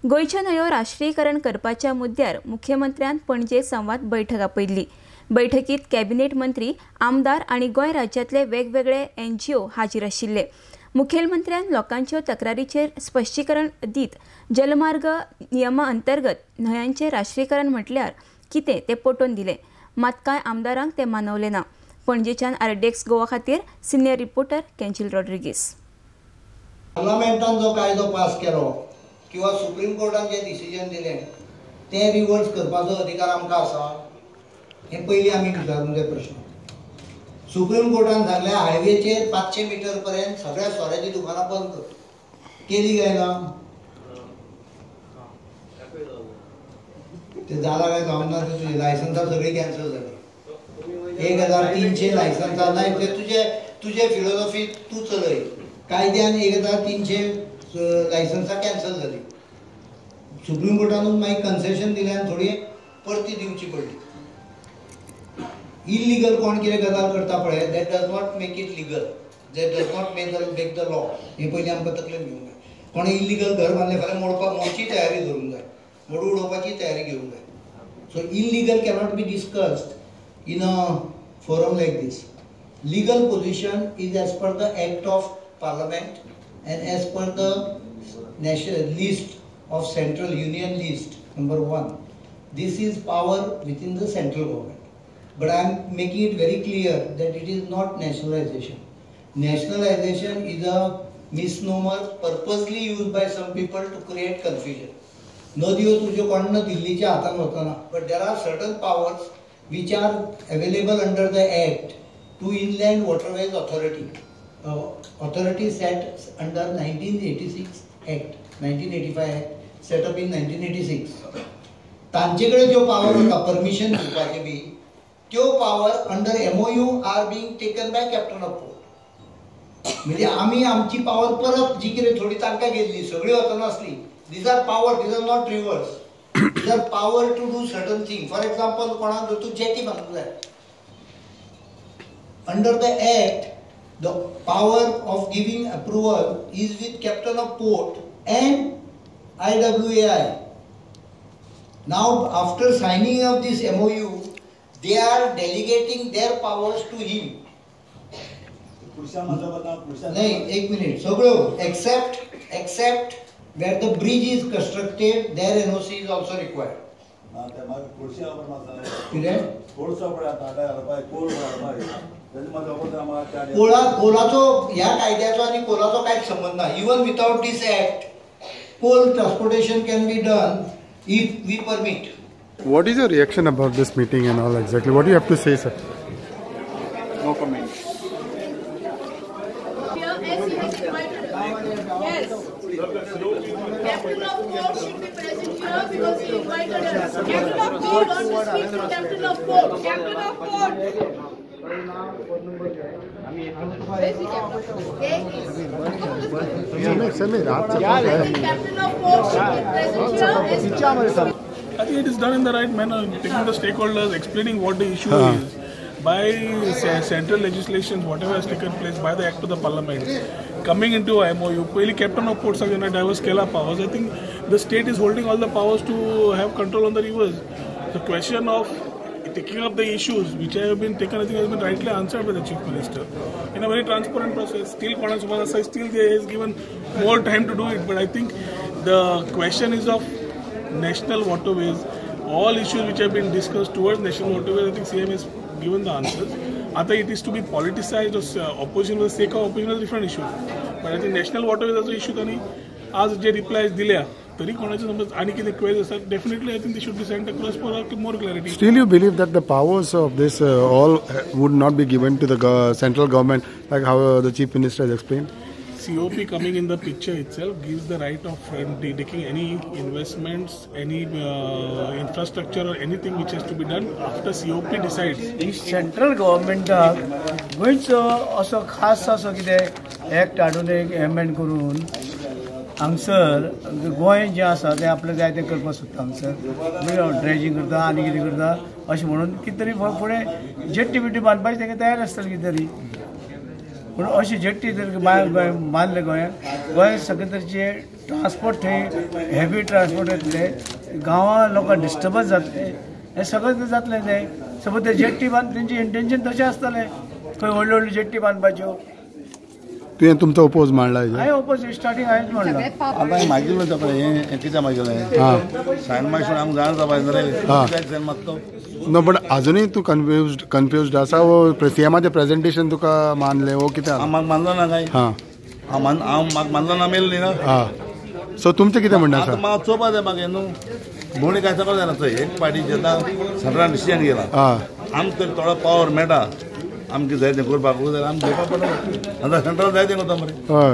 गोंयच्यो न्हंयो राष्ट्रीयकरण करपाच्या मुद्द्यार मुख्यमंत्र्यान पणजे संवाद बैठक आपयल्ली. बैठकीत कॅबिनेट मंत्री, आमदार आनी गोंय राज्यांतले वेगवेगळे एनजीओ हाजीर आशिल्ले. मुखेलमंत्र्यान लोकांच्यो तक्रारीचेर स्पश्टीकरण दीत जलमार्ग नियमा अंतर्गत न्हंयांचें राष्ट्रीयकरण म्हटल्यार कितें तें पटोवन दिलें. मात कांय आमदारांक तें मानवलें ना. पणजेच्यान आरडीएक्स गोवा खातीर सिनियर रिपोर्टर कॅन्जील रॉड्रिगीस. पार्लमेंटान जो कायदो पास केलो किंवा सुप्रीम कोर्टान जें डिसिजन दिलें तें रिवर्स करपाचो अधिकार आमकां आसा हें पयलीं आमी विचारूंक जाय प्रश्न. सुप्रीम कोर्टान सांगलें हायवेचेर 500 मिटर पर्यंत सगळ्या सोऱ्याची दुकानां बंद कर, केली काय ना? ते जाला काय जावंक ना, ते तुजें लायसन्सां सगळीं कॅन्सल जाली. 1300 लायसन्सां ना, ते तुजे तुजे फिलोसॉफी तूं चलय. कायद्यान 1300 लायसन्सां कॅन्सल जाली. सुप्रीम कोर्टानूच मागीर कन्सेशन दिलें आनी थोडी परती दिवची पडली. इलिगल कोण कितें गजाल करता पळय, that does not make it legal, that does not make the law. हें पयलीं आमकां तकलेन घेवंक जाय. कोणें इलिगल घर बांदलें फाल्यां मोडपाक मोडची तयारी धरूंक जाय, मोडू उडोवपाची तयारी घेवंक जाय. So illegal cannot be discussed in a forum like this. Legal position is as per the act of parliament and as per the national list of central union list number 1. This is power within the central government. But I am making it very clear that it is not nationalization. Nationalization is a misnomer purposely used by some people to create confusion. नदियो तुज्यो कोण दिल्लीच्या हातान वचना, but there are certain powers which are available under the act to Inland Waterways Authority. Authority set under 1986 Act, 1985 Act, set up in 1986. तांचे कडेन ज्यो power आसा permission दिवपाचें बी, त्यो power under MOU are being taken by captain of port. म्हणजे आमी आमची power परत जी कितें थोडी तांकां गेल्ली, सगळी वचनासली. These are power, these are not rivers. These are power to do certain thing. For example, कोणाक जर तूं जेटी बांदूंक जाय, under the act the power of giving approval is with captain of port and IWAI. Now after signing of this MOU, they are delegating their powers to him. नाही, एक minute, सगळ्यो except where the bridge is constructed, there NOC is also required. कितें? कोलाचो ह्या कायद्याचो आनी कोलाचो कांयच संबंद ना. Even without this act, coal transportation can be done if we permit. What is your reaction about this meeting and all exactly? What do you have to say, sir? No comment. Here, as he has invited us. Yes. Captain of Port should be present here because he invited us. Captain of Port, want to speak to Captain of Port. Captain of Port. Where is the Captain of Port? There he is. Captain of Port should be present here. I think it is done in the right manner, taking the stakeholders, explaining what the issue is. By central legislation, whatever has taken place by the Act of the Parliament, coming into MOU, पहली Captain of Ports are diverse केला powers. I think the state is holding all the powers to have control on the rivers. The question of taking up the issues which have been taken, I think, has been rightly answered by the Chief Minister in a very transparent process. Still, still he has given more time to do it. But I think the question is of national waterways, all issues which have been discussed towards national waterways, I think CM has given the answers. Either it is to be politicized or opposition for the sake of opposition is a different issue. But I think national waterways is an issue. Tani आज जे replies दिल्या तरी कोणाचे समज आणि किती queries असतात, definitely I think they should be sent across for more clarity. Still you believe that the powers of this all would not be given to the central government, like how the Chief Minister has explained? COP coming in the picture itself gives the right of taking any investments, any infrastructure or anything which has to be done after COP decides. Central गव्हर्मेंटाक गोंयचो असो खास असो कितें act हाडून एक amend करून हांगसर गोंय जें आसा तें आपलें जाय तें करपाक सोदता. हांगसर ड्रेजींग करता आनी कितें करता अशें म्हणून कितें तरी फुडें जेट्टी बिट्टी बांदपाची तांकां तयार आसतली कितें तरी. पूण अशी जेट्टी जर बांदले गोंयांत गोंय सगळे तरेचे ट्रान्सपोर्ट थंय हेवी ट्रान्सपोर्ट येतले, गांवां लोकांक डिस्टर्बन्स जातले, हें सगळें जातलें. तें सपोज ते जेट्टी बांद तेंचें इंटेन्शन तशें आसतलें, खंय व्हडल्यो व्हडल्यो जेट्टी बांदपाच्यो. तुवें तुमचो ओपोज मांडला? हांवें ओपोज स्टार्टींग हांवेंच म्हणलां. आतां मागिल्लो जाता हें कित्याक मागिल्लें सायन मागीर आमकां जाण जावपा जाय सायन मागतो नो. बट अजुनूय तूं कन्फ्युज्ड आसा वो सीएमाचें प्रेजेंटेशन तुका मानलें वो कितें? म्हाका मानलो ना काय? हां, हांव म्हाका मानलो ना, मेल न्ही ना. हां, सो तुमचें कितें म्हणणें आसा? म्हाका चोवपा जाय म्हाका न्हू भोंवडी काय सगळें जायना. एक पार्टी जेन्ना सेंट्रलान डिसिजन घेला आमकां तरी थोडो पावर मेळटा, आमकां जाय तें करपाक जाल्यार आमकां घेवपा पडटा. आतां सेंट्रल जाय तें करता मरे. हय.